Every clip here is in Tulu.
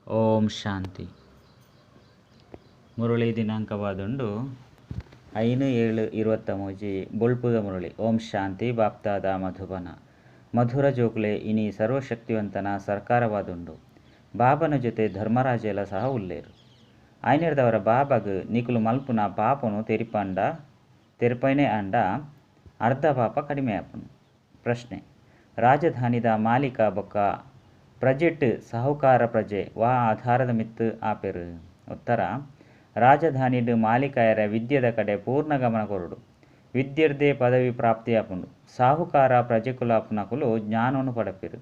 ಓಂ ಶಾಂತಿ. ಮುರಳಿ ದಿನಾಂಕವಾದುಂಡು 5/7/23 ಬೊಳ್ಪುದ ಮುರಳಿ. ಓಂ ಶಾಂತಿ. ಬಾಪ್ತಾದ ಮಧುಬನ. ಮಧುರ ಜೋಕುಲೆ ಇನಿ ಸರ್ವಶಕ್ತಿವಂತನ ಸರ್ಕಾರವಾದುಂಡು. ಬಾಬನ ಜೊತೆ ಧರ್ಮರಾಜೆಲ ಸಹ ಉಲ್ಲೇರು. ಆಯ್ನೆರ್ದವರ ಬಾಬಾಗ್ ನಿಕುಲು ಮಲ್ಪುನ ಪಾಪನು ತೆರಿಪಂಡ ತೆರಿಪೈನೆ ಆಂಡ ಅರ್ಧ ಪಾಪ ಕಡಿಮೆ ಆಪುಂಡು. ಪ್ರಶ್ನೆ: ರಾಜಧಾನಿದ ಮಾಲೀಕ ಬೊಕ್ಕ ಪ್ರಜೆಟ್ ಸಾಹುಕಾರ ಪ್ರಜೆ ವಾ ಆಧಾರದ ಮಿತ್ತ್ ಆಪೆರ್? ಉತ್ತರ: ರಾಜಧಾನಿಡ್ ಮಾಲೀಕಾಯರ ವಿದ್ಯೆದ ಕಡೆ ಪೂರ್ಣ ಗಮನ ಕೊರೊಡು. ವಿದ್ಯೆರ್ದೇ ಪದವಿ ಪ್ರಾಪ್ತಿ ಆಪುಂಡು. ಸಾಹುಕಾರ ಪ್ರಜೆಕುಲಾಪುನಕುಲು ಜ್ಞಾನೊನು ಪಡೆಪೆರ್.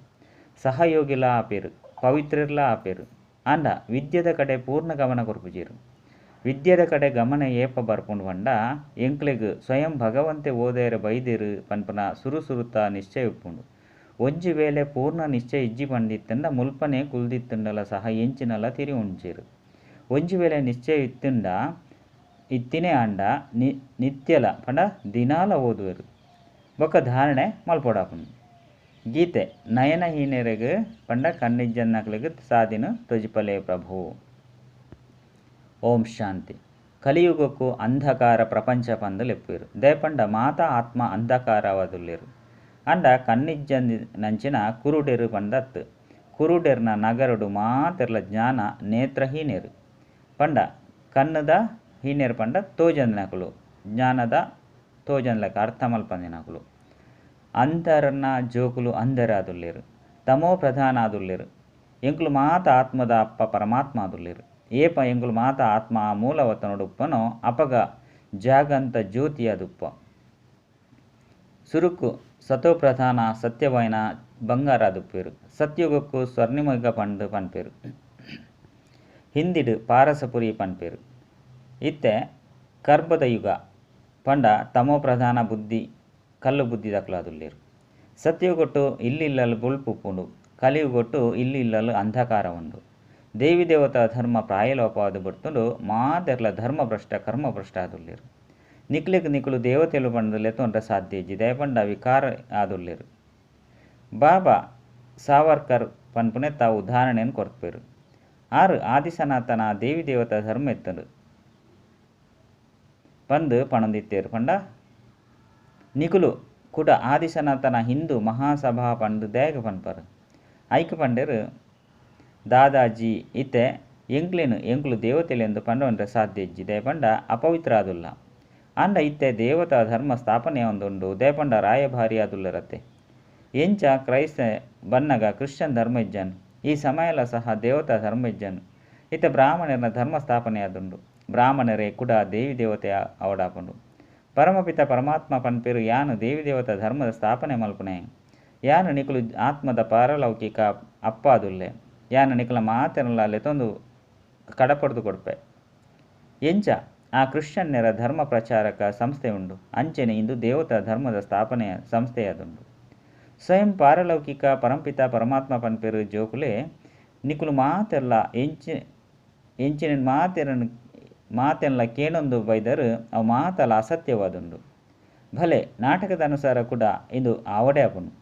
ಸಹಯೋಗಿಲಾ ಆಪೆರ್, ಪವಿತ್ರೆರ್ಲಾ ಆಪೆರ್. ಆಂಡ ವಿದ್ಯೆದ ಕಡೆ ಪೂರ್ಣ ಗಮನ ಕೊರ್ಪುಜೆರ್. ವಿದ್ಯೆದ ಕಡೆ ಗಮನ ಏಪ ಬರ್ಪುಂಡು ಪಂಡ ಎಂಕ್ಲೆಗ್ ಸ್ವಯಂ ಭಗವಂತೆ ಓದಯರೆ ಬೈದೆರ್ ಪನ್ಪುನ ಸುರು ಸುರುತ ನಿಶ್ಚಯ ಉಪ್ಪುಂಡು. ಒಂಜಿ ವೇಳೆ ಪೂರ್ಣ ನಿಶ್ಚಯ ಇಜ್ಜಿ ಪಂದಿತ್ತುಂಡ ಮುಲ್ಪನೆ ಕುಲ್ದಿತ್ತುಂಡಲ ಸಹ ಎಂಚಿನಲ ತೆರಿಯೊಂಜೆರ್. ಒಂಜಿ ವೇಳೆ ನಿಶ್ಚಯ ಇತ್ತುಂಡ ಇತ್ತಿನೇ ಆಂಡ ನಿತ್ಯಲ ಪಂಡ ದಿನಾಲ ಓದುವೆರ್ ಬೊಕ್ಕ ಧಾರಣೆ ಮಲ್ಪೊಡಾಪುಂಡು. ಗೀತೆ: ನಯನಹೀನರೆಗ್ ಪಂಡ ಕಣ್ಣಿಜ್ಜನ್ನಕ್ಲೆಗ್ ಸಾದಿನ ತೊಜಿಪಲೆ ಪ್ರಭು. ಓಂ ಶಾಂತಿ. ಕಲಿಯುಗಕ್ಕೂ ಅಂಧಕಾರ ಪ್ರಪಂಚ ಪಂದ್ ಲೆಪ್ಪುವೆರ್. ದಯಪಂಡ ಮಾತಾ ಆತ್ಮ ಅಂಧಕಾರವಾದುಲ್ಲೆರ್. ಆಂಡ ಕಣ್ಣಿಜ್ಜಂದಿ ನಂಚಿನ ಕುರುಡೆರ್ ಪಂದತ್. ಕುರುಡೆರ್ನ ನಗರಡು ಮಾತೆರ್ಲ ಜ್ಞಾನ ನೇತ್ರಹೀನೆರ್. ಪಂಡ ಕಣ್ಣುದ ಹೀನೆರ್ ಪಂಡ ತೋಜಂದಿನಕುಲು, ಜ್ಞಾನದ ತೋಜಂದಿಲಕ ಅರ್ಥ ಮಲ್ಪಂದಿನಕುಲು. ಅಂಧರನ್ನ ಜೋಕುಲು ಅಂಧರಾದುಲ್ಲೆರ್. ತಮೋ ಪ್ರಧಾನ ಆದುಲ್ಲೆರ್. ಎಂಕುಲು ಮಾತ ಆತ್ಮದ ಅಪ್ಪ ಪರಮಾತ್ಮ ಆದುಲ್ಲೆರ್. ಏಪ ಎಂಕುಲು ಮಾತ ಆತ್ಮ ಆ ಮೂಲವತನೊಡು ಉಪ್ಪನೋ ಅಪಗ ಜಾಗಂತ ಜ್ಯೋತಿಯಾದುಪ್ಪ. ಸುರುಕು ಸತೋಪ್ರಧಾನ ಸತ್ಯವಾಯಿನ ಬಂಗಾರಾದುಪ್ಪೇರು. ಸತ್ಯುಗಕ್ಕೂ ಸ್ವರ್ಣಿಮಯುಗ ಪಂದ್ ಪನ್ಪೇರು. ಹಿಂದಿಡು ಪಾರಸಪುರಿ ಪನ್ಪೇರು. ಇತ್ತೆ ಕರ್ಬದ ಯುಗ ಪಂಡ ತಮೋ ಪ್ರಧಾನ ಬುದ್ಧಿ ಕಲ್ಲು ಬುದ್ಧಿ ದಕುಲಾದುಲ್ಲೆರ್. ಸತ್ಯುಗೊಟ್ಟು ಇಲ್ಲಿಲ್ಲಲು ಬೊಳ್ಪುಪ್ಪುಂಡು. ಕಲಿಯುಗೊಟ್ಟು ಇಲ್ಲಿಲ್ಲಲು ಅಂಧಕಾರ ಉಂಡು. ದೇವಿ ದೇವತಾ ಧರ್ಮ ಪ್ರಾಯಲೋಪವಾದ ಬಿಡ್ತುಂಡು. ಮಾತೆರ್ಲ ಧರ್ಮಭ್ರಷ್ಟ ಕರ್ಮಭ್ರಷ್ಟ ಆದುಲ್ಲೆರ್. ನಿಕ್ಲೆಗ್ ನಿಕುಲು ದೇವತೆಲು ಪಂದ್ ಲೆತ್ತೊಂಡ್ರೆ ಸಾಧ್ಯ ಇಜ್ಜಿ. ದಯಪಂಡ ವಿಕಾರ ಆದುಲ್ಲೆರ್. ಬಾಬಾ ಸಾವರ್ಕರ್ ಪನ್ಪುನೆತ್ತ ಉದಾಹರಣೆನ್ ಕೊರ್ಪೆರ್. ಆರು ಆದಿಸನಾತನ ದೇವಿ ದೇವತಾ ಧರ್ಮ ಇತ್ತುಂಡು ಪಂದ್ ಪಣೊಂದಿತ್ತೆರ್. ಪಂಡ ನಿಕುಲು ಕುಡ ಆದಿಸನಾತನ ಹಿಂದೂ ಮಹಾಸಭಾ ಪಂದ್ ದಾಯೆಗ್ ಪನ್ಪರ್? ಐಕ್ ಪಂಡೆರ್ ದಾದಾಜಿ ಇತ್ತೆ ಎಂಕ್ಲೆನ್ ಎಂಕುಲು ದೇವತೆಲೆಂದು ಪಂಡೊಂಡ್ರೆ ಸಾಧ್ಯ ಇಜ್ಜಿ. ದಯಪಂಡ ಅಪವಿತ್ರ ಆದುಲ್ಲ. ಆಂಡ ಇತ್ತೆ ದೇವತಾ ಧರ್ಮ ಸ್ಥಾಪನೆ ಆವೊಂದುಂಡು. ದಯಪಂಡ ರಾಯಭಾರಿ ಆದುಲ್ಲರತ್ತೆ. ಎಂಚ ಕ್ರೈಸ್ತ ಬನ್ನಗ ಕ್ರಿಶ್ಚಿಯನ್ ಧರ್ಮ ಇಜ್ಜನ್. ಈ ಸಮಯಲ ಸಹ ದೇವತಾ ಧರ್ಮ ಇಜ್ಜನ್. ಇತ್ತೆ ಬ್ರಾಹ್ಮಣರ್ನ ಧರ್ಮ ಸ್ಥಾಪನೆ ಆದುಂಡು. ಬ್ರಾಹ್ಮಣರೇ ಕುಡ ದೇವಿ ದೇವತೆ ಅವಡಾಪುಂಡು. ಪರಮಪಿತ ಪರಮಾತ್ಮ ಪನ್ಪೆರು ಯಾನು ದೇವಿ ದೇವತಾ ಧರ್ಮದ ಸ್ಥಾಪನೆ ಮಲ್ಪುನೆ. ಯಾನು ನಿಕುಲು ಆತ್ಮದ ಪಾರಲೌಕಿಕ ಅಪ್ಪಾದುಲ್ಲೆ. ಯಾನು ನಿಕುಲ ಮಾತೆರ್ಲ ಲೆತೊಂದು ಕಡಪುಡ್ದು ಕೊರ್ಪೆ. ಎಂಚ ಆ ಕ್ರಿಶ್ಚಿಯನ್ನರ ಧರ್ಮ ಪ್ರಚಾರಕ ಸಂಸ್ಥೆ ಉಂಡು ಅಂಚನೆ ಇಂದು ದೇವತಾ ಧರ್ಮದ ಸ್ಥಾಪನೆಯ ಸಂಸ್ಥೆಯಾದುಂಡು. ಸ್ವಯಂ ಪಾರಲೌಕಿಕ ಪರಂಪಿತ ಪರಮಾತ್ಮ ಪನ್ಪೆರು ಜೋಕುಲೆ ನಿಕುಲು ಮಾತೆರ್ಲ ಎಂಚಿ ಎಂಚಿನ ಮಾತೆರನ್ ಮಾತೆನ್ಲ ಕೇನೊಂದು ಬೈದರು ಅವು ಮಾತಲ ಅಸತ್ಯವಾದುಂಡು. ಭಲೆ ನಾಟಕದ ಅನುಸಾರ ಕೂಡ ಇಂದು ಆವಡೆ ಆಪುಂಡು.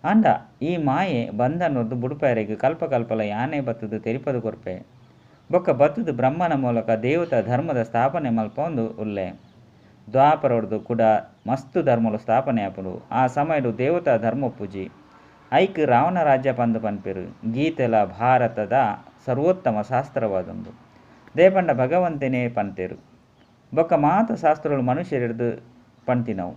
ಆಂಡ ಈ ಮಾಯೆ ಬಂಧನೊರ್ದು ಬುಡುಪಾಯರೆಗ್ ಕಲ್ಪ ಕಲ್ಪಲ ಯಾನೆ ಬತ್ತುದು ತೆರಿಪದು ಕೊರ್ಪೆ. ಬೊಕ್ಕ ಬತ್ತುದು ಬ್ರಹ್ಮನ ಮೂಲಕ ದೇವತಾ ಧರ್ಮದ ಸ್ಥಾಪನೆ ಮಲ್ಪೊಂದು ಉಲ್ಲೆ. ದ್ವಾಪರೊಡ್ದು ಕೂಡ ಮಸ್ತ್ ಧರ್ಮಲು ಸ್ಥಾಪನೆ ಆಪುಂಡು. ಆ ಸಮಯಡು ದೇವತಾ ಧರ್ಮ ಉಪ್ಪುಜಿ. ಐಕ್ ರಾವಣ ರಾಜ್ಯ ಪಂದ್ ಪನ್ಪೆರು. ಗೀತೆಲ ಭಾರತದ ಸರ್ವೋತ್ತಮ ಶಾಸ್ತ್ರವಾದುಂಡು. ದೇಪಂಡ ಭಗವಂತನೇ ಪಂತೆರು. ಬೊಕ್ಕ ಮಾತ ಶಾಸ್ತ್ರಗಳು ಮನುಷ್ಯರೆಡ್ದು ಪಂತಿನವು.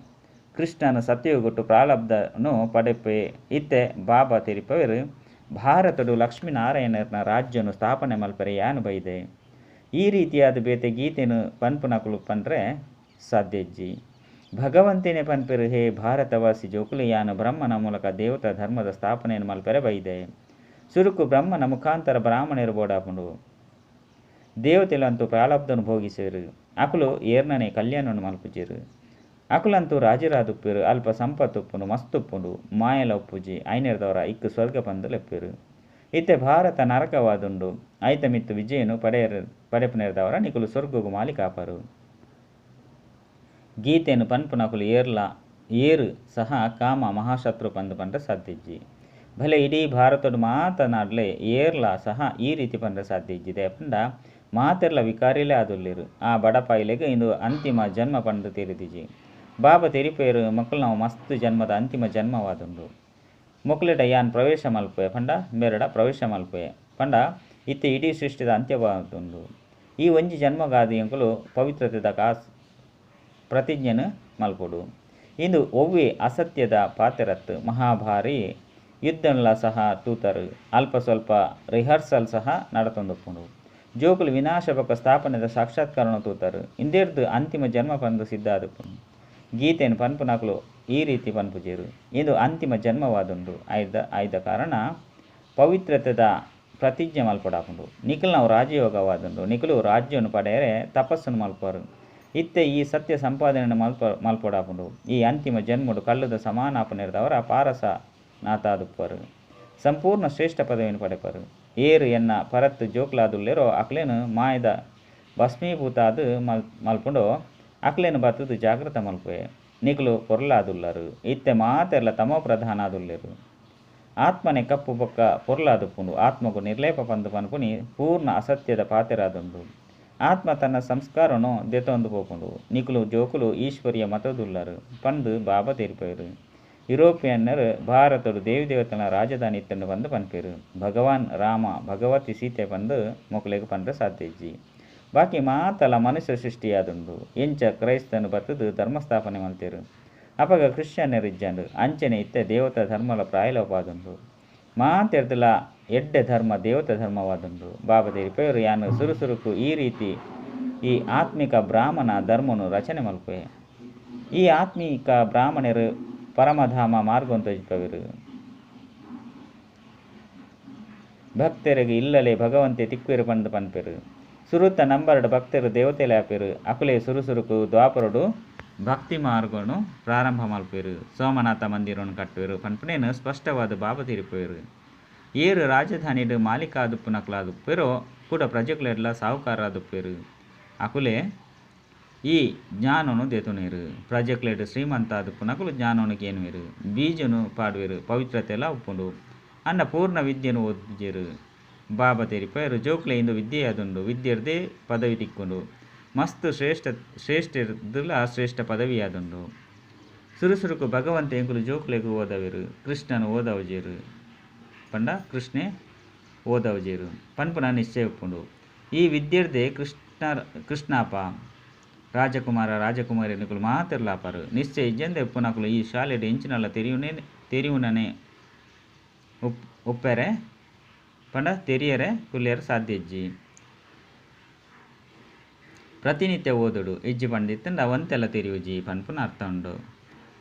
ಕೃಷ್ಣನ ಸತ್ಯಯುಗಟ್ಟು ಪ್ರಾರಬ್ಧನು ಪಡೆಪೆ. ಇತ್ತೆ ಬಾಬಾ ತೆರಿಪವೆರು ಭಾರತಡು ಲಕ್ಷ್ಮೀನಾರಾಯಣನ ರಾಜ್ಯನು ಸ್ಥಾಪನೆ ಮಲ್ಪರೆ ಯಾನು ಬೈದೆ. ಈ ರೀತಿಯಾದ ಬೇತೆ ಗೀತೆನು ಪನ್ಪುನಕುಲು ಪಂಡ್ರೆ ಸಾಧ್ಯ ಇಜ್ಜಿ. ಭಗವಂತನೇ ಪನ್ಪೆರು ಹೇ ಭಾರತವಾಸಿ ಜೋಕುಲು ಯಾನು ಬ್ರಹ್ಮನ ಮೂಲಕ ದೇವತಾ ಧರ್ಮದ ಸ್ಥಾಪನೆಯನ್ನು ಮಲ್ಪರೆ ಬೈದೆ. ಸುರುಕು ಬ್ರಹ್ಮನ ಮುಖಾಂತರ ಬ್ರಾಹ್ಮಣರು ಬೋಡಾಪುಂಡು. ದೇವತೆಲಂತೂ ಪ್ರಾರಬ್ಧನು ಭೋಗಿಸುವೆರು. ಅಕುಲು ಏರ್ನನೆ ಕಲ್ಯಾಣವನ್ನು ಮಲ್ಪುಜೆರು. ಅಕುಲಂತೂ ರಾಜರಾದುಪ್ಪೆರು. ಅಲ್ಪ ಸಂಪತ್ತು ಉಪ್ಪುಂಡು, ಮಸ್ತ್ ಉಪ್ಪುಂಡು. ಮಾಯಲ ಉಪ್ಪುಜಿ. ಐನೆರ್ದವರ ಇಕ್ಕು ಸ್ವರ್ಗ ಪಂದ್ ಲೆಪ್ಪೆರು. ಇತ್ತೆ ಭಾರತ ನರಕವಾದುಂಡು. ಐತ ಮಿತ್ತು ವಿಜಯನು ಪಡೆಯರ್ ಪಡೆಪುನೆರ್ದವರ ನಿಕುಲು ಸ್ವರ್ಗಗು ಮಾಲೀಕ ಆಪರು. ಗೀತೆನು ಪನ್ಪುನಕುಲು ಏರ್ಲ ಏರ್ ಸಹ ಕಾಮ ಮಹಾಶತ್ರು ಪಂದ್ ಪಂಡ್ರೆ ಸಾಧ್ಯ ಇಜ್ಜಿ. ಭಲೆ ಇಡೀ ಭಾರತಡ್ ಮಾತ ನಾಡ್ಲೆ ಏರ್ಲಾ ಸಹ ಈ ರೀತಿ ಪಂಡ ಸಾಧ್ಯ ಇಜ್ಜಿದೆ ಪಂಡ ಮಾತೆರ್ಲ ವಿಕಾರಿಲೇ ಆದುಲ್ಲೆರ್. ಆ ಬಡಪಾಯಿಲೆಗ್ ಇಂದು ಅಂತಿಮ ಜನ್ಮ ಪಂದ್ ತೆರಿದಿಜಿ. ಬಾಬಾ ತೆರಿಪೆರ್ ಮೊಕಲ್ನವು ಮಸ್ತ್ ಜನ್ಮದ ಅಂತಿಮ ಜನ್ಮವಾದುಂಡು. ಮೊಕುಲೆಡ ಯಾನ್ ಪ್ರವೇಶ ಮಲ್ಪುವೆ ಪಂಡ ಮೇರಡ ಪ್ರವೇಶ ಮಲ್ಪುವೆ ಪಂಡ ಇತ್ತೆ ಇಡೀ ಸೃಷ್ಟಿದ ಅಂತ್ಯವಾದುಂಡು. ಈ ಒಂಜಿ ಜನ್ಮಗಾದ್ ಎಂಕುಲು ಪವಿತ್ರತೆದ ಕಾಸ್ ಪ್ರತಿಜ್ಞೆನ್ ಮಲ್ಪೊಡು. ಇಂದು ಒವ್ವೇ ಅಸತ್ಯದ ಪಾತೆರತ್ತ್. ಮಹಾಭಾರಿ ಯುದ್ಧನ್ಲ ಸಹ ತೂತರ್. ಅಲ್ಪ ಸ್ವಲ್ಪ ರಿಹರ್ಸಲ್ ಸಹ ನಡತೊಂದುಪ್ಪುಂಡು. ಜೋಕುಲು ವಿನಾಶ ಬೊಕ್ಕ ಸ್ಥಾಪನೆದ ಸಾಕ್ಷಾತ್ಕಾರನ್ ತೂತರ್. ಇಂದೆರ್ದ್ ಅಂತಿಮ ಜನ್ಮ ಪಂದ್ ಸಿದ್ಧ ಆದುಪ್ಪುಂಡು. ಗೀತೆನ್ ಪನ್ಪುನಕುಲು ಈ ರೀತಿ ಪನ್ಪುಜೆರ್. ಇಂದು ಅಂತಿಮ ಜನ್ಮವಾದುಂಡು. ಆಯ್ದ ಕಾರಣ ಪವಿತ್ರತೆದ ಪ್ರತಿಜ್ಞೆ ಮಲ್ಪೊಡಾಪುಂಡು. ನಿಕುಲ್ನವು ರಾಜಯೋಗವಾದುಂಡು. ನಿಕುಲು ರಾಜ್ಯವನ್ನು ಪಡೆಯರೆ ತಪಸ್ಸನ್ನು ಮಲ್ಪುವರು. ಇತ್ತೆ ಈ ಸತ್ಯ ಸಂಪಾದನೆಯನ್ನು ಮಲ್ಪೊಡಾಪುಂಡು. ಈ ಅಂತಿಮ ಜನ್ಮಡು ಕಲ್ಲುದ ಸಮಾನ ಆಪುನೆರ್ದಾವರ ಪಾರಸ ನಾಥಾದುಪ್ಪುವರು. ಸಂಪೂರ್ಣ ಶ್ರೇಷ್ಠ ಪದವಿಯನ್ನು ಪಡೆಪರು. ಏರ್ ಎನ್ನ ಪರತ್ ಜೋಕುಲಾದುಲ್ಲೆರೋ ಅಕ್ಲೆನ್ ಮಾಯದ ಭಸ್ಮೀಭೂತಾದ್ ಮಲ್ಪುಂಡೋ ಅಕ್ಲೆನ್ ಬತ್ತುದು ಜಾಗೃತ ಮಲ್ಪುವೆ. ನಿಕುಲು ಪೊರ್ಲಾದುಲ್ಲರು. ಇತ್ತೆ ಮಾತೆರ್ಲ ತಮೋ ಪ್ರಧಾನ ಆದುಲ್ಲೆರ್. ಆತ್ಮನೆ ಕಪ್ಪು ಬೊಕ್ಕ ಪೊರ್ಲಾದುಪ್ಪುಂಡು. ಆತ್ಮಗ್ ನಿರ್ಲೇಪ ಪಂದ್ ಪನ್ಪುನಿ ಪೂರ್ಣ ಅಸತ್ಯದ ಪಾತೆರಾದುಂಡು. ಆತ್ಮ ತನ್ನ ಸಂಸ್ಕಾರನು ದೆತೊಂದು ಪೋಪುಂಡು. ನಿಕುಲು ಜೋಕುಲು ಈಶ್ವರೀಯ ಮತದುಲ್ಲರ್ ಪಂದ್ ಬಾಬಾ ತೆರಿಪಾಯೆರ್. ಯುರೋಪಿಯನ್ನರು ಭಾರತಡ್ ದೇವಿ-ದೇವತೆಲ್ನ ರಾಜಧಾನಿ ಇತ್ತ್ಂಡ್ ಪಂದ್ ಪನ್ಪೆರ್. ಭಗವಾನ್ ರಾಮ ಭಗವತಿ ಸೀತೆ ಪಂದ್ ಮೊಕಲೆಗ್ ಪಂಡ್ರೆ ಸಾಧ್ಯ ಇಜ್ಜಿ. ಬಾಕಿ ಮಾತಲ ಮನುಷ್ಯ ಸೃಷ್ಟಿಯಾದುಂಡು. ಎಂಚ ಕ್ರೈಸ್ತನ್ ಬತ್ತುದು ಧರ್ಮ ಸ್ಥಾಪನೆ ಮಲ್ತೆರ್. ಅಪಗ ಕ್ರಿಶ್ಚಿಯನ್ನರು ಇಜ್ಜಂಡ್. ಅಂಚನೆ ಇತ್ತೆ ದೇವತಾ ಧರ್ಮಲ ಪ್ರಾಯಲೋಪ ಆದುಂಡು. ಮಾತೆರ್ದಲ ಎಡ್ಡೆ ಧರ್ಮ ದೇವತಾ ಧರ್ಮವಾದುಂಡು. ಬಾಬಾ ತೆರಿಪಾಯೆರ್ ಯಾನ್ ಸುರು ಸುರುಕು ಈ ರೀತಿ ಈ ಆತ್ಮಿಕ ಬ್ರಾಹ್ಮಣ ಧರ್ಮನು ರಚನೆ ಮಲ್ಪುವೆ. ಈ ಆತ್ಮೀಕ ಬ್ರಾಹ್ಮಣರು ಪರಮಧಾಮ ಮಾರ್ಗನ್ ತೋಜಿಪವೆರ್. ಭಕ್ತರಿಗೆ ಇಲ್ಲಲೆ ಭಗವಂತೆ ತಿಕ್ಕುವೆರ್ ಪಂದ್ ಪನ್ಪೆರ್. ಸುರುತ ನಂಬರ್ಡ್ ಭಕ್ತರು ದೇವತೆಲೆ ಆಪೆರ್. ಅಕುಲೇ ಸುರು ಸುರುಕು ದ್ವಾಪರಡು ಭಕ್ತಿ ಮಾರ್ಗನು ಪ್ರಾರಂಭ ಮಲ್ಪುವೆರ್. ಸೋಮನಾಥ ಮಂದಿರನ್ ಕಟ್ಟುವೆರ್ ಪನ್ಪುನೇನ್ ಸ್ಪಷ್ಟವಾದ್ ಬಾಬಾ ತೆರಿಪಾಯೆರ್. ಏರ್ ರಾಜಧಾನಿಡ್ ಮಾಲೀಕಾದುಪ್ಪುನಕುಲಾದುಪ್ಪೆರೋ ಕೂಡ ಪ್ರಜೆಗಳೆಡ್ಲ ಸಾಹುಕಾರರಾದುಪ್ಪೆರ್. ಅಕುಲೇ ಈ ಜ್ಞಾನನು ದೆತೊನುವೆರ್. ಪ್ರಜೆಕ್ಲೆಡ್ ಶ್ರೀಮಂತ ಆದುಪ್ಪುನಕುಲು ಜ್ಞಾನನು ಕೇನುವೆರ್. ಬೀಜನು ಪಾಡುವೆರ್. ಪವಿತ್ರತೆಲ ಉಪ್ಪುಂಡು. ಆಂಡ ಪೂರ್ಣ ವಿದ್ಯೆನ್ ಓದುಜೆರ್. ಬಾಬಾ ತೆರಿಪಾಯೆರ್ ಜೋಕ್ಲೆ ಇಂದು ವಿದ್ಯೆಯಾದುಂಡು. ವಿದ್ಯೆರ್ದೇ ಪದವಿ ತಿಕ್ಕುಂಡು. ಮಸ್ತ್ ಶ್ರೇಷ್ಠ ಶ್ರೇಷ್ಠರ್ದುಲ ಶ್ರೇಷ್ಠ ಪದವಿಯಾದುಂಡು. ಸುರು ಸುರುಕು ಭಗವಂತೆ ಎಂಕುಲು ಜೋಕ್ಲೆಗ್ ಓದವೆರ್. ಕೃಷ್ಣನ್ ಓದವಜೆರ್ ಪಂಡ ಕೃಷ್ಣೆ ಓದವಜೆರ್ ಪನ್ಪುನ ನಿಶ್ಚಯ ಉಪ್ಪುಂಡು. ಈ ವಿದ್ಯೆರ್ದೇ ಕೃಷ್ಣ ಕೃಷ್ಣಾಪ ರಾಜಕುಮಾರ ರಾಜಕುಮಾರಿ ನಿಕುಲು ಮಾತೆರ್ಲ ಆಪರು. ನಿಶ್ಚಯ ಇಜ್ಜಂದೆ ಉಪ್ಪುನಕುಲು ಈ ಶಾಲೆಡ್ ಎಂಚಿನಲ ತೆರಿಯುನನೆ ಉಪ್ಪೆರೆ ಪಂಡ ತೆರಿಯರೆ ಕುಲ್ಯರೆ ಸಾಧ್ಯ ಇಜ್ಜಿ. ಪ್ರತಿನಿತ್ಯ ಓದೊಡು. ಇಜ್ಜಿ ಪಂದಿತ್ತುಂಡ ಒಂತೆಲ ತೆರಿಯುಜಿ ಪನ್ಪುನ ಅರ್ಥ ಉಂಡು.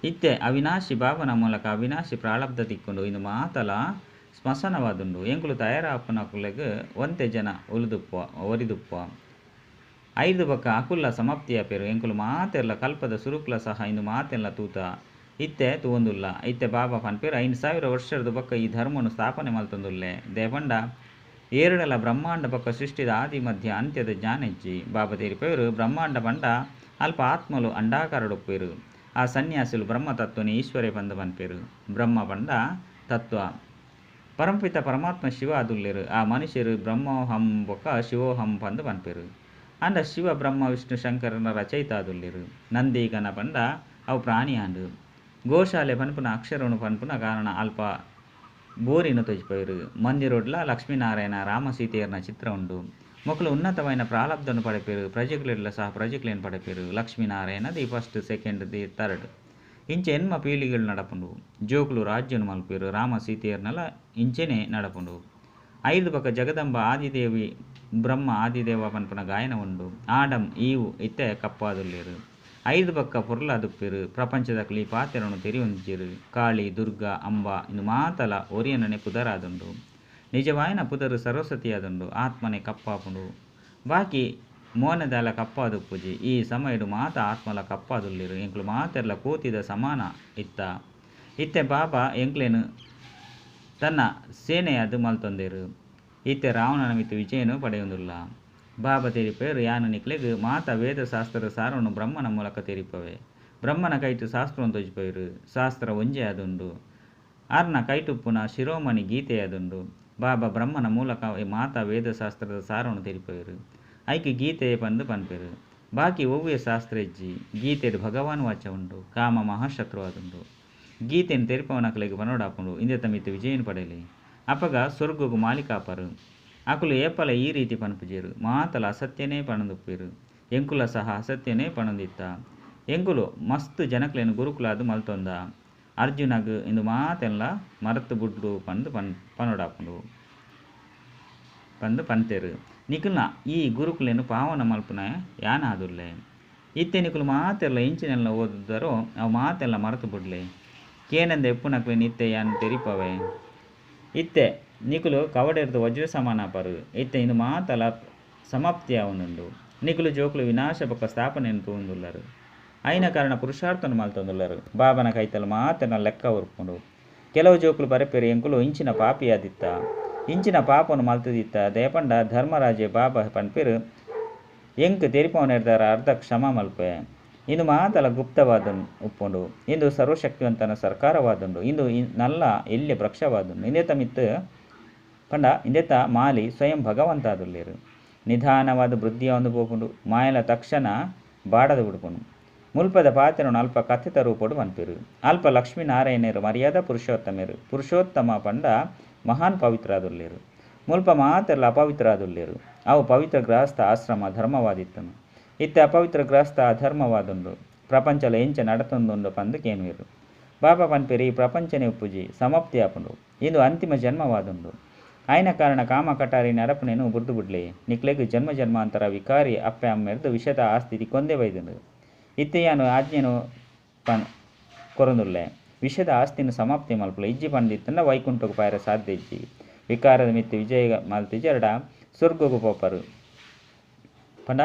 ಇತ್ತೆ ಅವಿನಾಶಿ ಬಾಬನ ಮೂಲಕ ಅವಿನಾಶಿ ಪ್ರಾಳಬ್ಧ ತಿಕ್ಕುಂಡು. ಇಂದು ಮಾತಲ ಸ್ಮಶಾನವಾದುಂಡು. ಎಂಕುಲು ತಯಾರಾಪುನಕುಲೆಗ್ ಒಂತೆ ಜನ ಉಳಿದುಪ್ಪ ಒರಿದುಪ್ಪ. ಐದು ಬೊಕ್ಕ ಅಕುಲ್ಲ ಸಮಾಪ್ತಿಯಾಪೆರ್. ಎಂಕುಲು ಮಾತೆರ್ಲ ಕಲ್ಪದ ಸುರುಕುಲ ಸಹ ಇಂದು ಮಾತೆಲ್ಲ ತೂತ ಇತ್ತೆ ತೂವೊಂದುಲ್ಲ. ಇತ್ತೆ ಬಾಬಾ ಪನ್ಪೆರ್ 5000 ವರ್ಷರ್ದ್ ಬೊಕ್ಕ ಈ ಧರ್ಮನು ಸ್ಥಾಪನೆ ಮಲ್ತೊಂದುಲ್ಲೆ. ದೇಪಂಡ ಏರಡಲ ಬ್ರಹ್ಮಾಂಡ ಬೊಕ್ಕ ಸೃಷ್ಟಿದ ಆದಿ ಮಧ್ಯ ಅಂತ್ಯದ ಜ್ಞಾನ ಇಜ್ಜಿ. ಬಾಬಾ ತೆರಿಪೆರ್ ಬ್ರಹ್ಮಾಂಡ ಪಂಡ ಅಲ್ಪ ಆತ್ಮಲು ಅಂಡಾಕಾರಡುಪ್ಪೆರ್. ಆ ಸನ್ಯಾಸಿಲು ಬ್ರಹ್ಮ ತತ್ವನೇ ಈಶ್ವರೇ ಪಂದ್ ಪನ್ಪೆರ್. ಬ್ರಹ್ಮ ಪಂಡ ತತ್ವ. ಪರಮಪಿತ ಪರಮಾತ್ಮ ಶಿವ ಆದುಲ್ಲೆರ್. ಆ ಮನುಷ್ಯರು ಬ್ರಹ್ಮೋಹಂ ಬೊಕ್ಕ ಶಿವೋಹಂ ಪಂದ್ ಪನ್ಪೆರ್. ಆಂಡ ಶಿವ ಬ್ರಹ್ಮ ವಿಷ್ಣು ಶಂಕರನ ರಚಯಿತ ಆದುಲ್ಲೆರ್. ನಂದಿಗನ ಪಂಡ ಅವು ಪ್ರಾಣಿ ಆಂಡ್. ಗೋಶಾಲೆ ಪನ್ಪುನ ಅಕ್ಷರನು ಪನ್ಪುನ ಕಾರಣ ಅಲ್ಪ ಬೋರಿನ ತೋಜಿಪವೆರ್. ಮಂದಿರೊಡ್ಲ ಲಕ್ಷ್ಮೀನಾರಾಯಣ ರಾಮ ಸೀತೆಯರ್ನ ಚಿತ್ರ ಉಂಡು. ಮೊಕುಲು ಉನ್ನತವಾಯಿನ ಪ್ರಾರಬ್ಧನು ಪಡೆಪೆರ್. ಪ್ರಜೆಗಳೆಡ್ಲ ಸಹ ಪ್ರಜೆಕ್ಲೆನ್ ಪಡೆಪೆರ್. Lakshminarayana the first second the third ಇಂಚ ಎನ್ಮ ಪೀಳಿಗೆಳು ನಡಪುಂಡು. ಜೋಕುಲು ರಾಜ್ಯನು ಮಲ್ಪುವೆರ್. ರಾಮ ಸೀತೆಯರ್ನಲ ಇಂಚೆನೆ ನಡಪುಂಡು. ಐದು ಬೊಕ್ಕ ಜಗದಂಬ ಆದಿದೇವಿ ಬ್ರಹ್ಮ ಆದಿದೇವ ಪನ್ಪುನ ಗಾಯನ ಉಂಡು. ಆಡಮ್ ಈವ್ ಇತ್ತೆ ಕಪ್ಪಾದುಲ್ಲೆರ್. ಐದು ಬೊಕ್ಕ ಪೊರ್ಲಾದುಪ್ಪೆರ್. ಪ್ರಪಂಚದಕುಲು ಈ ಪಾತೆರನು ತೆರಿಯೊಂದಿಜ್ಜೆರ್. ಕಾಳಿ ದುರ್ಗಾ ಅಂಬಾ ಇಂದು ಮಾತಲ ಒರಿಯನನೆ ಪುದರಾದುಂಡು. ನಿಜವಾಯಿನ ಪುದರ್ ಸರಸ್ವತಿಯಾದುಂಡು. ಆತ್ಮನೆ ಕಪ್ಪಾಪುಂಡು. ಬಾಕಿ ಮೋನೆದಾಲ ಕಪ್ಪಾದುಪ್ಪುಜಿ. ಈ ಸಮಯಡ್ ಮಾತ ಆತ್ಮಲ ಕಪ್ಪಾದುಲ್ಲೆರ್. ಎಂಕುಲು ಮಾತೆರ್ಲ ಕೋತಿದ ಸಮಾನ ಇತ್ತ. ಇತ್ತೆ ಬಾಬಾ ಎಂಕ್ಲೆನ್ ತನ್ನ ಸೇನೆಯಾದ್ ಮಲ್ತೊಂದೆರ್. ಇತ್ತೆ ರಾವಣನ ಮಿತ್ತ್ ವಿಜಯನು ಪಡೆಯೊಂದುಲ್ಲ. ಬಾಬಾ ತೆರಿಪೆರ್ ಯಾನ್ ನಿಕ್ಲೆಗ್ ಮಾತ ವೇದಶಾಸ್ತ್ರದ ಸಾರವನ್ನು ಬ್ರಹ್ಮನ ಮೂಲಕ ತೆರಿಪವೆ. ಬ್ರಹ್ಮನ ಕೈಟ್ ಶಾಸ್ತ್ರವನ್ನು ತೋಜಿಪವೆರ್. ಶಾಸ್ತ್ರ ಒಂಜೇ ಆದುಂಡು. ಆರ್ನ ಕೈಟುಪ್ಪುನ ಶಿರೋಮಣಿ ಗೀತೆಯಾದುಂಡು. ಬಾಬಾ ಬ್ರಹ್ಮನ ಮೂಲಕ ಮಾತಾ ವೇದಶಾಸ್ತ್ರದ ಸಾರವನ್ನು ತೆರಿಪವೆರು. ಐಕ್ ಗೀತೆ ಪಂದ್ ಪನ್ಪೆರ್. ಬಾಕಿ ಒವ್ವೆ ಶಾಸ್ತ್ರ ಇಜ್ಜಿ. ಗೀತೆಡ್ ಭಗವಾನ್ ವಾಚ ಉಂಡು. ಕಾಮ ಮಹಾಶತ್ರುವಾದುಂಡು. ಗೀತೆನ್ ತೆರಿಪವನಕಲೆಗ್ ಪನೋಡಾಪುಂಡು ಇಂದೆತ ಮಿತ್ತ್ ವಿಜಯನ್ ಪಡೆಲೆ. ಅಪಗ ಸೊರ್ಗಗ್ ಮಾಲೀಕ ಆಪರು. ಅಕುಲು ಏಪಲ ಈ ರೀತಿ ಪನ್ಪುಜೆರ್. ಮಾತಲ ಅಸತ್ಯನೇ ಪನೊಂದುಪ್ಪುವೆರ್. ಎಂಕುಲ ಸಹ ಅಸತ್ಯನೇ ಪನೊಂದಿತ್ತ. ಎಂಕುಲು ಮಸ್ತ್ ಜನಕ್ಲೆನ್ ಗುರುಕುಲಾದ್ ಮಲ್ತೊಂದ. ಅರ್ಜುನಗ್ ಇಂದು ಮಾತೆನ್ಲ ಮರತ್ ಬುಡ್ಡು ಪಂದ್ ಪನೊಡಾಪುಂಡು ಪಂದ್ ಪಂತೆರ್. ನಿಕಲ್ನ ಈ ಗುರುಕುಲೆನ್ ಪಾವನ ಮಲ್ಪುನ ಯಾನಾದುಲ್ಲೆ. ಇತ್ತೆ ನಿಕುಲು ಮಾತೆರ್ಲ ಎಂಚಿನೆಲ್ಲ ಓದುದರೋ ಅವು ಮಾತೆಲ್ಲ ಮರತ್ ಬುಡ್ಲೆ. ಕೇನಂದೆ ಇಪ್ಪುನಕ್ಲೆನ್ ಇತ್ತೆ ಯಾನ್ ತೆರಿಪವೆ. ಇತ್ತೆ ನಿಕುಲು ಕವಡೆರ್ದ್ ವಜ್ರ ಸಮಾನ ಆಪರು. ಇತ್ತೆ ಇಂದು ಮಾತಲ ಸಮಾಪ್ತಿ ಆವೊಂದುಂಡು. ನಿಕುಲು ಜೋಕುಲು ವಿನಾಶ ಬೊಕ್ಕ ಸ್ಥಾಪನೆನ್ ತೂವೊಂದುಲ್ಲರ್. ಐನ ಕಾರಣ ಪುರುಷಾರ್ಥನ್ ಮಲ್ತೊಂದುಲ್ಲರ್. ಬಾಬನ ಕೈತಲ್ ಮಾತೆರ್ನ ಲೆಕ್ಕ ಉರ್ಪುಂಡು. ಕೆಲವು ಜೋಕುಲು ಪರಪೆರ್ ಎಂಕುಲು ಇಂಚಿನ ಪಾಪಿಯಾದಿತ್ತ. ಇಂಚಿನ ಪಾಪನು ಮಲ್ತುದಿತ್ತ. ದಾಯೆ ಪಂಡ ಧರ್ಮರಾಜೆ ಬಾಬಾ ಪನ್ಪೆರ್ ಎಂಕ್ ತೆರಿಪವನೆರ್ದಾರ ಅರ್ಧ ಕ್ಷಮ ಮಲ್ಪೆ. ಇಂದು ಮಾತಲ ಗುಪ್ತವಾದ ಉಪ್ಪುಂಡು. ಇಂದು ಸರ್ವಶಕ್ತಿವಂತನ ಸರ್ಕಾರವಾದುಂಡು. ಇಂದು ನಲ್ಲ ಎಲ್ಯ ವೃಕ್ಷವಾದುಂಡು. ಇಂದೆತ ಮಿತ್ತ್ ಪಂಡ ಇಂದೆತ ಮಾಲಿ ಸ್ವಯಂ ಭಗವಂತಾದುಲ್ಲೆರ್. ನಿಧಾನವಾದ ವೃದ್ಧಿಯಾವೊಂದು ಪೋಪುಂಡು. ಮಾಯಲ ತಕ್ಷಣ ಬಾಡದ ಬುಡ್ಪುಂಡು. ಮುಲ್ಪದ ಪಾತೆರೊನು ಅಲ್ಪ ಕಥೆತ ರೂಪೊಡು ಪನ್ಪೆರ್. ಅಲ್ಪ ಲಕ್ಷ್ಮೀನಾರಾಯಣೆರ್ ಮರ್ಯಾದಾ ಪುರುಷೋತ್ತಮೆರ್. ಪುರುಷೋತ್ತಮ ಪಂಡ ಮಹಾನ್ ಪವಿತ್ರಾದುಲ್ಲೆರ್. ಮುಲ್ಪ ಮಾತೆರ್ಲ ಅಪವಿತ್ರಾದುಲ್ಲೆರ್. ಅವು ಪವಿತ್ರ ಗೃಹಸ್ಥ ಆಶ್ರಮ ಧರ್ಮವಾದಿತ್ತನು. ಇತ್ತೆ ಅಪವಿತ್ರ ಗೃಹಸ್ಥ ಅಧರ್ಮವಾದುಂಡು. ಪ್ರಪಂಚಲ ಎಂಚ ನಡತೊಂದುಂಡು ಪಂದ್ ಕೇನುವೆರ್. ಬಾಬಾ ಪನ್ಪೆರ್ ಈ ಪ್ರಪಂಚನೇ ಉಪ್ಪುಜಿ ಸಮಾಪ್ತಿ ಆಪುಂಡು. ಇಂದು ಅಂತಿಮ ಜನ್ಮವಾದುಂಡು. ಆಯ್ನ ಕಾರಣ ಕಾಮ ಕಟಾರಿ ನಡಪುನೇನು ಬುಡ್ದು ಬುಡ್ಲೆ. ನಿಕ್ಲೆಗ್ ಜನ್ಮ ಜನ್ಮಾಂತರ ವಿಕಾರಿ ಅಪ್ಪೆ ಅಮ್ಮೆರ್ದ್ ವಿಷದ ಆಸ್ತಿ ತಿಕ್ಕೊಂದೇ ಬೈದುಂಡು. ಇತ್ತೆ ಯಾನ್ ಆಜ್ಞೆನು ಪನ್ ಕೊರೊಂದುಲ್ಲೆ. ವಿಷದ ಆಸ್ತಿನ ಸಮಾಪ್ತಿ ಮಲ್ಪುಲೆ. ಇಜ್ಜಿ ಪಂದಿತ್ತುಂಡ ವೈಕುಂಠಗ್ ಪೋಯೆರೆ ಸಾಧ್ಯ ಇಜ್ಜಿ. ವಿಕಾರದ ಮಿತ್ತ್ ವಿಜಯ ಮಲ್ತಿಜೆರ್ಡ ಸ್ವರ್ಗಗ್ ಪೋಪರು. ಪಂಡ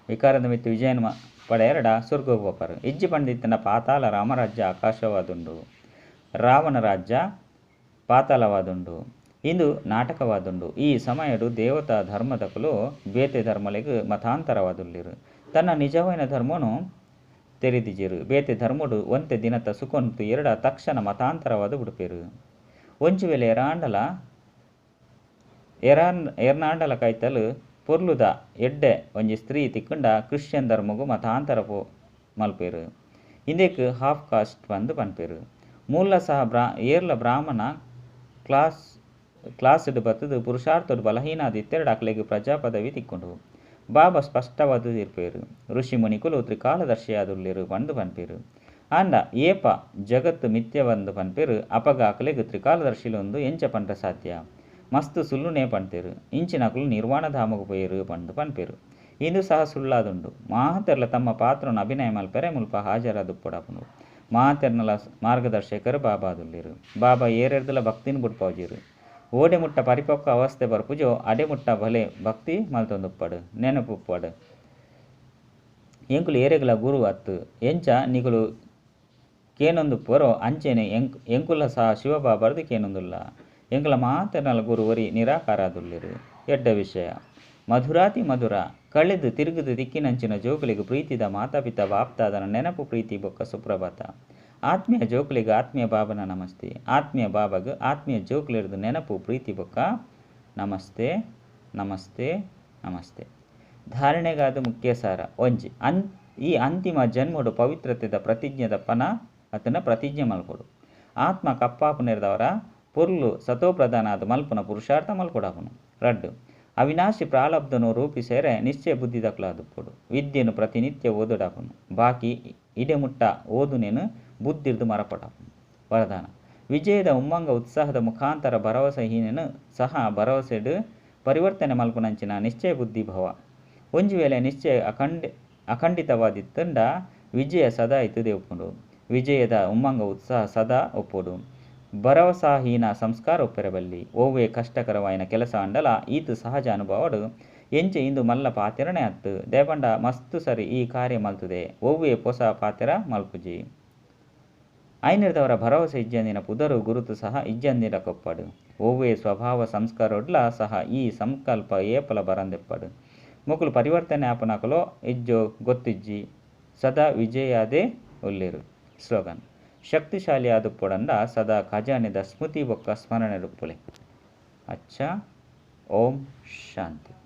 ವಿಕಾರದ ಮಿತ್ತ್ ವಿಜಯನ್ ಪಡೆಯರಡ ಸ್ವರ್ಗಗ್ ಪೋಪರು. ಇಜ್ಜಿ ಪಂದಿತ್ತುಂಡ ಪಾತಾಳ ರಾಮರಾಜ್ಯ ಆಕಾಶವಾದುಂಡು. ರಾವಣ ರಾಜ್ಯ ಪಾತಾಳವಾದುಂಡು. ಇಂದು ನಾಟಕವಾದುಂಡು. ಈ ಸಮಯಡು ದೇವತಾ ಧರ್ಮದಕುಲು ಬೇತೆ ಧರ್ಮಲೆಗ್ ಮತಾಂತರವಾದುಲ್ಲೆರ್. ತನ್ನ ನಿಜವಾಯಿನ ಧರ್ಮನು ತೆರಿದಿಜೆರ್. ಬೇತೆ ಧರ್ಮಡು ಒಂತೆ ದಿನತ ಸುಖನ್ ತೂಯೆರ್ಡ ತಕ್ಷಣ ಮತಾಂತರವಾದ್ ಬುಡ್ಪೆರ್. ಒಂಜಿ ವೇಳೆ ಎರಾಂಡಲ ಕೈತಲ್ ಪೊರ್ಲುದ ಎಡ್ಡೆ ಒಂಜಿ ಸ್ತ್ರೀ ತಿಕ್ಕುಂಡ ಕ್ರಿಶ್ಚಿಯನ್ ಧರ್ಮಗು ಮತಾಂತರ ಮಲ್ಪೆರ್. ಇಂದೆಕ್ ಹಾಫ್ ಕಾಸ್ಟ್ ಪಂದ್ ಪನ್ಪೆರ್. ಮೂಲ ಸಹ ಏರ್ಲ ಬ್ರಾಹ್ಮಣ ಕ್ಲಾಸ್ಡ್ ಬತ್ತುದು ಪುರುಷಾರ್ಥಡ್ ಬಲಹೀನ ಆದಿತ್ತೆರ್ಡ ಅಕ್ಲೆಗ್ ಪ್ರಜಾ ಪದವಿ ತಿಕ್ಕುಂಡು. ಬಾಬಾ ಸ್ಪಷ್ಟವಾದ್ ತೀರ್ಪೆರ್. ಋಷಿ ಮುನಿಕುಲು ತ್ರಿಕಾಲದರ್ಶಿಯಾದುಲ್ಲೆರ್ ಪಂದ್ ಪನ್ಪೆರ್. ಆಂಡ ಏಪ ಜಗತ್ತು ಮಿಥ್ಯವಂದ್ ಪನ್ಪೆರ್ ಅಪಗ ಅಕ್ಲೆಗ್ ತ್ರಿಕಾಲದರ್ಶಿಲು ಎಂಚ ಪಂಡ ಸಾಧ್ಯ. ಮಸ್ತ್ ಸುಳ್ಳುನೇ ಪಂತೆರ್. ಇಂಚಿನಕುಲು ನಿರ್ವಾಣ ಧಾಮಗ್ ಪೋಯೆರ್ ಪಂದ್ ಪನ್ಪೆರ್. ಇಂದು ಸಹ ಸುಳ್ಳಾದುಂಡು. ಮಾತೆರ್ಲ ತಮ್ಮ ಪಾತ್ರನ್ ಅಭಿನಯ ಮಲ್ಪೆರೆ ಮುಲ್ಪ ಹಾಜರಾದುಪ್ಪೊಡಾಪುಂಡು. ಮಾತೆರ್ನಲ ಮಾರ್ಗದರ್ಶಕರು ಬಾಬಾದುಲ್ಲೆರ್. ಬಾಬಾ ಏರೆರ್ದಲ ಭಕ್ತಿನ್ ಬುಡ್ಪಾವುಜೆರ್. ಓಡೆ ಮುಟ್ಟ ಪರಿಪಕ್ವ ಅವಸ್ಥೆ ಬರ್ಪುಜೋ ಅಡೆ ಮುಟ್ಟ ಭಲೆ ಭಕ್ತಿ ಮಲ್ತೊಂದುಪ್ಪಡು ನೆನಪುಪ್ಪಡು. ಎಂಕುಲು ಏರೆಗ್ಲ ಗುರು ಅತ್ತು. ಎಂಚ ನಿಕುಲು ಕೇನೊಂದುಪ್ಪರೋ ಅಂಚೆನೆ ಎಂಕುಲ ಸಹ ಶಿವಬಾಬಾರ್ದು ಕೇನೊಂದುಲ್ಲ. ಎಂಕುಲ ಮಾತೆರ್ನಲ ಗುರು ಒರಿ ನಿರಾಕಾರಾದುಲ್ಲೆರ್. ಎಡ್ಡೆ ವಿಷಯ. ಮಧುರಾತಿ ಮಧುರ ಕಳೆದು ತಿರುಗುದು ತಿಕ್ಕಿನಂಚಿನ ಜೋಕುಲೆಗ್ ಪ್ರೀತಿದ ಮಾತಾಪಿತಾ ಬಾಪ್ತಾದನ ನೆನಪು ಪ್ರೀತಿ ಬೊಕ್ಕ ಸುಪ್ರಭಾತ. ಆತ್ಮೀಯ ಜೋಕುಲೆಗ್ ಆತ್ಮೀಯ ಬಾಬನ ನಮಸ್ತೆ. ಆತ್ಮೀಯ ಬಾಬಾಗ್ ಆತ್ಮೀಯ ಜೋಕುಲೆರ್ದ್ ನೆನಪು ಪ್ರೀತಿ ಬೊಕ್ಕ ನಮಸ್ತೆ ನಮಸ್ತೆ ನಮಸ್ತೆ. ಧಾರಣೆಗಾದ ಮುಖ್ಯ ಸಾರ ಒಂಜಿ ಈ ಅಂತಿಮ ಜನ್ಮಡು ಪವಿತ್ರತೆದ ಪ್ರತಿಜ್ಞೆದ ಪನ ಅತನ ಪ್ರತಿಜ್ಞೆ ಮಲ್ಪೊಡು. ಆತ್ಮ ಕಪ್ಪಾಪುನೆರ್ದವರ ಪೊರ್ಲು ಸತೋಪ್ರಧಾನ ಆದ್ ಮಲ್ಪುನ ಪುರುಷಾರ್ಥ ಮಲ್ಪೊಡಾಪುನು. ರಡ್ಡ್ ಅವಿನಾಶಿ ಪ್ರಾರಬ್ಧನು ರೂಪಿಸೆರೆ ನಿಶ್ಚಯ ಬುದ್ಧಿದಕುಲಾದುಪ್ಪೊಡು. ವಿದ್ಯೆನು ಪ್ರತಿನಿತ್ಯ ಓದೊಡಾಪುನು. ಬಾಕಿ ಇಡೆ ಮುಟ್ಟ ಓದುನೇನು ಬುದ್ಧಿರ್ದು ಮರಪೊಡಾಪುನು. ವರದಾನ ವಿಜಯದ ಉಮ್ಮಂಗ ಉತ್ಸಾಹದ ಮುಖಾಂತರ ಭರವಸೆಹೀನನು ಸಹ ಭರವಸೆಡ್ ಪರಿವರ್ತನೆ ಮಲ್ಪುನಂಚಿನ ನಿಶ್ಚಯ ಬುದ್ಧಿ ಭವ. ಒಂಜಿ ವೇಳೆ ನಿಶ್ಚಯ ಅಖಂಡಿತವಾದಿತ್ತುಂಡ ವಿಜಯ ಸದಾ ಇತ್ತದೇ ಉಪ್ಪುಂಡು. ವಿಜಯದ ಉಮ್ಮಂಗ ಉತ್ಸಾಹ ಸದಾ ಉಪ್ಪೊಡು. ಭರವಸಾಹೀನ ಸಂಸ್ಕಾರ ಉಪ್ಪೆರೆ ಬಲ್ಲಿ. ಒವ್ವೆ ಕಷ್ಟಕರವಾಯಿನ ಕೆಲಸ ಆಂಡಲ ಈತ್ ಸಹಜ ಅನುಭವಡ್ ಎಂಚ ಇಂದು ಮಲ್ಲ ಪಾತೆರನೆ ಅತ್ತು. ದಾಯೆಪಂಡ ಮಸ್ತ್ ಸರಿ ಈ ಕಾರ್ಯ ಮಲ್ತದೆ. ಒವ್ವೆ ಪೊಸ ಪಾತೆರ ಮಲ್ಪುಜಿ. ಐನೆರ್ದವರ ಭರವಸೆ ಇಜ್ಜಂದಿನ ಪುದರು ಗುರುತು ಸಹ ಇಜ್ಜಂದಿನ ಕೊಪ್ಪಡು. ಒವ್ವೆ ಸ್ವಭಾವ ಸಂಸ್ಕಾರೊಡ್ಲ ಸಹ ಈ ಸಂಕಲ್ಪ ಏಪಲ ಬರಂದೆಪ್ಪಡು. ಮೊಕುಲು ಪರಿವರ್ತನೆ ಆಪುನಕುಲು ಇಜ್ಜೋ ಗೊತ್ತಿಜ್ಜಿ. ಸದಾ ವಿಜಯಾದೇ ಉಲ್ಲೆರ್. ಸ್ಲೋಗನ್. ಶಕ್ತಿಶಾಲಿ ಆದುಪ್ಪೊಡಂಡ ಸದಾ ಖಜಾನೆದ ಸ್ಮೃತಿ ಬೊಕ್ಕ ಸ್ಮರಣೆಡುಪ್ಪುಲೆ. ಅಚ್ಚಾ. ಓಂ ಶಾಂತಿ.